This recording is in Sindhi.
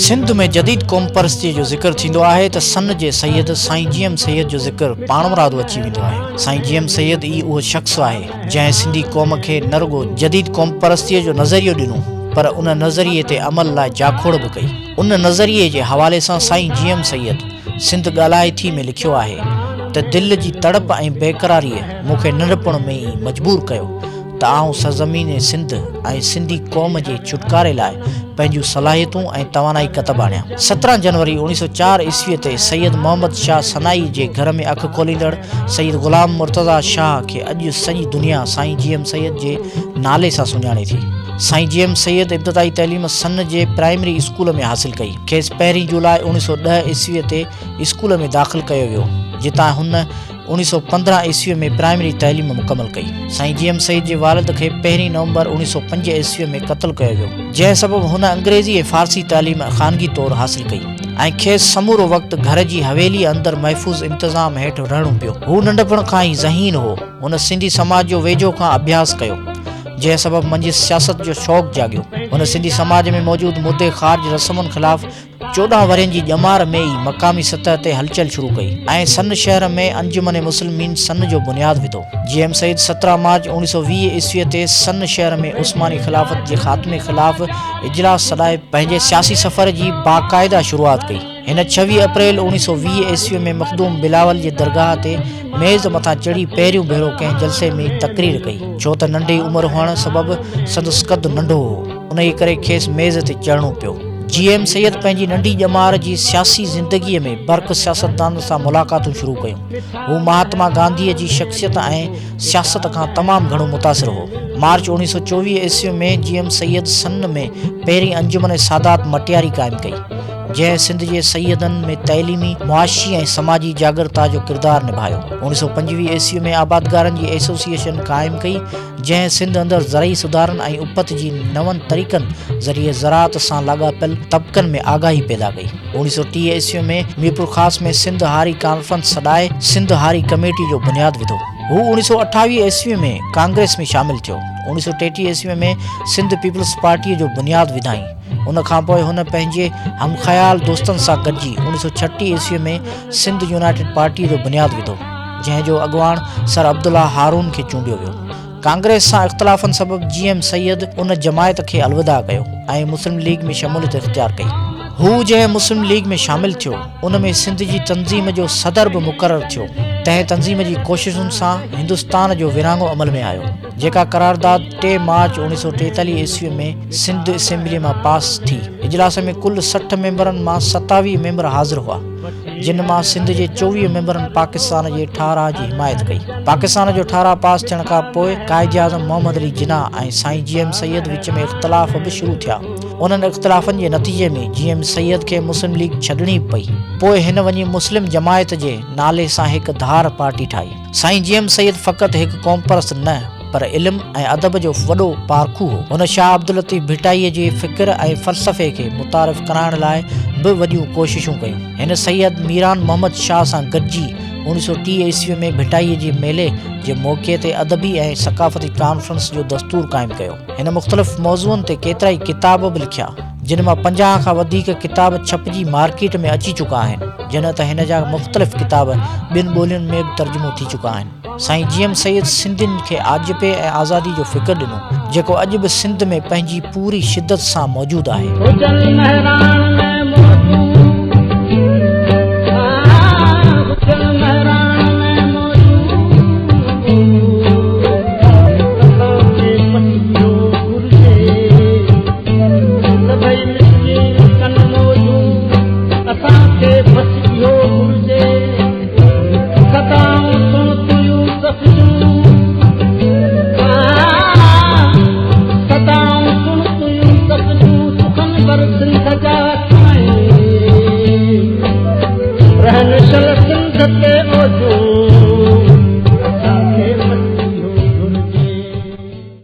سنڌ ۾ جديد قومپرستيء جو ذڪر ٿيندو آهي ته سن جي سيد سائين جي ايم سيد جو ذڪر پاڻمرادو اچي ويندو آهي. سائين جي ايم سيد ئي اهو شخص آهي، جنهن سنڌي قوم کي نه رڳو جديد قومپرستيء جو نظريو ڏنو، پر ان نظريي تي عمل لاء جاکوڙ به ڪئي. ان نظريي جي حوالي سان سائين جي ايم سيد سنڌ ڳالهائي ٿي ۾ لکيو آهي ته دل جي تڙپ ۽ بيقراريء مون کي ننڍپڻ ۾ ئي مجبور ڪيو ته آئون سرزمين سنڌ ۽ سنڌي قوم جي ڇوٽڪاري لاء پنهنجون صلاحيتون ۽ توانائي ڪتب آڻيان. 17 جنوري 1904 عيسويء تي سيد محمد شاهه سنائي جي گهر ۾ اک کوليندڙ سيد غلام مرتضيٰ شاهه کي اڄ سڄي دنيا سائين جي ايم سيد جي نالي سان سڃاڻي ٿي. سائين جي ايم سيد ابتدائي تعليم سن جي پرائمري اسڪول ۾ حاصل ڪئي. کيس پهرين جولاء 1910 عيسويء تي اسڪول ۾ داخل ڪيو ويو، جتان هن 1915 عيسويء ۾ پرائمري تعليم مڪمل ڪئي. سائين جي ايم سيد جي والد کي پهرين نومبر 1905 عيسويء ۾ قتل ڪيو ويو، جنهن سبب هن انگريزي ۽ فارسي تعليم خانگي طور حاصل ڪئي ۽ کيس سمورو وقت گهر جي حويليء اندر محفوظ انتظام هيٺ رهڻو پيو. هو ننڍپڻ کان ئي ذهين هو. هن سنڌي سماج جو ويجهو کان اڀياس ڪيو، جنهن سبب منجهس سياست جو شوق جاڳيو. هن سنڌي سماج ۾ موجود مدي خارج رسمن خلاف 14 ورهين جي ڄمار ۾ ئي مقامي سطح تي هلچل شروع ڪئي ۽ سن شهر ۾ انجمن مسلمين سن جو بنياد وڌو. جي ايم سيد 17 مارچ 1920 عيسويء تي سن شهر ۾ عثماني خلافت جي خاتمي خلاف اجلاس سڏائي پنهنجي سياسي سفر جي باقاعده شروعات ڪئي. هن 26 اپريل 1920 عيسويء ۾ مخدوم بلاول جي درگاهه تي ميز مٿان چڙهي پهريون ڀيرو ڪنهن جلسي ۾ تقرير ڪئي، ڇو ته ننڍي عمر هئڻ سبب سندس قد ننڍو هو. انهيء ڪري کيس ميز تي چڙهڻو پيو. جي ايم سيد پنهنجي ننڍي ڄمار جي سياسي زندگيء ۾ برک سياستدانن سان ملاقاتون شروع ڪيون. هو مهاتما گانڌيء جي شخصيت ۽ سياست کان تمام گهڻو متاثر هو. مارچ 1924 عيسويء ۾ جي ايم سيد سن ۾ پهرين انجمن سادات مٽياري قائم ڪئي، جنهن سنڌ جي سيدن ۾ تعليمي، معاشي ۽ سماجي جاڳرتا جو ڪردار نڀايو. 1925 عيسويء ۾ آبادگارن جي ايسوسيئيشن قائم ڪئي، جنهن سنڌ اندر زرعي سڌارن ۽ اپت جي نون طريقن ذريعي زراعت سان لاڳاپيل طبقن ۾ آگاهي پيدا ڪئي. 1930 عيسويء ۾ ميرپورخاص ۾ سنڌ هاري ڪانفرنس سڏائي سنڌ هاري ڪميٽي جو بنياد وڌو. هو 1928 عيسويء ۾ ڪانگريس ۾ شامل ٿيو. 1933 عيسويء ۾ سنڌ پيپلز پارٽيء جو بنياد وڌائين. ان کان پوء هن پنهنجي همخيال دوستن سان گڏجي 1936 عيسويء ۾ سنڌ يونائيٽيڊ پارٽيء جو بنياد وڌو. جنهن جو اڳواڻ سر عبدالله هارون کي چونڊيو ويو. ڪانگريس سان اختلافن سبب جي ايم سيد ان جماعت کي الوداع ڪيو ۽ مسلم ليگ ۾ شموليت اختيار ڪئي. هو جنهن مسلم ليگ ۾ شامل ٿيو، ان ۾ سنڌ جي تنظيم جو صدر به مقرر ٿيو. تنهن تنظيم جي ڪوششن سان هندستان جو ورهاڱو عمل ۾ آيو، جيڪا قرارداد 3 مارچ 1943 عيسويء ۾ سنڌ اسيمبليء مان پاس ٿي. اجلاس ۾ ڪل 60 ميمبرن مان 27 ميمبر حاضر هئا. جن مان سنڌ جي 24 ميمبرن پاڪستان جي ٺهراء جي حمايت ڪئي. پاڪستان جو ٺهراء پاس ٿيڻ کان پوء قائداعظم محمد علي جناح ۽ سائين جي ايم سيد وچ ۾ اختلاف به شروع ٿيا. انهن اختلافن جي نتيجي ۾ جي ايم سيد کي مسلم ليگ ڇڏڻي پئي. پوء هن وڃي مسلم جماعت جي نالي سان هڪ ڌار پارٽي ٺاهي. سائين جي ايم سيد فقط هڪ قومپرست نه پر علم ۽ ادب جو وڏو پارکو هو. هن شاهه عبداللطيف ڀٽائيء جي فڪر ۽ فلسفي کي متعارف ڪرائڻ لاء به وڏيون ڪوششون ڪيون. هن سيد ميران محمد شاهه سان گڏجي 1930 عيسويء ۾ ڀٽائيء جي ميلي جي موقعي تي ادبي ۽ ثقافتي ڪانفرنس جو دستور قائم ڪيو. هن مختلف موضوعن تي ڪيترائي ڪتاب به لکيا. جن مان 50 کان وڌيڪ ڪتاب ڇپجي مارڪيٽ ۾ اچي چڪا آهن، جڏهن ته هن جا مختلف ڪتاب ٻين ٻولين ۾ به ترجمو ٿي چڪا آهن. سائين جي ايم سيد سنڌين کي آجپي ۽ آزادي جو فڪر ڏنو، جيڪو اڄ به سنڌ ۾ پنهنجي پوري شدت سان موجود آهي. هجن مهراڻ ۾ موجون هجن مهراڻ ۾ موجون اسان کي بس اهو گهرجي. سڀئي مسڪين ڪن موجون اسان کي بس اهو گهرجي. صدائون سڻ تون يوسف جون صدائون سڻ تون يوسف جون سخن بر سنڌ جا سائين رهن شل سنڌ تي.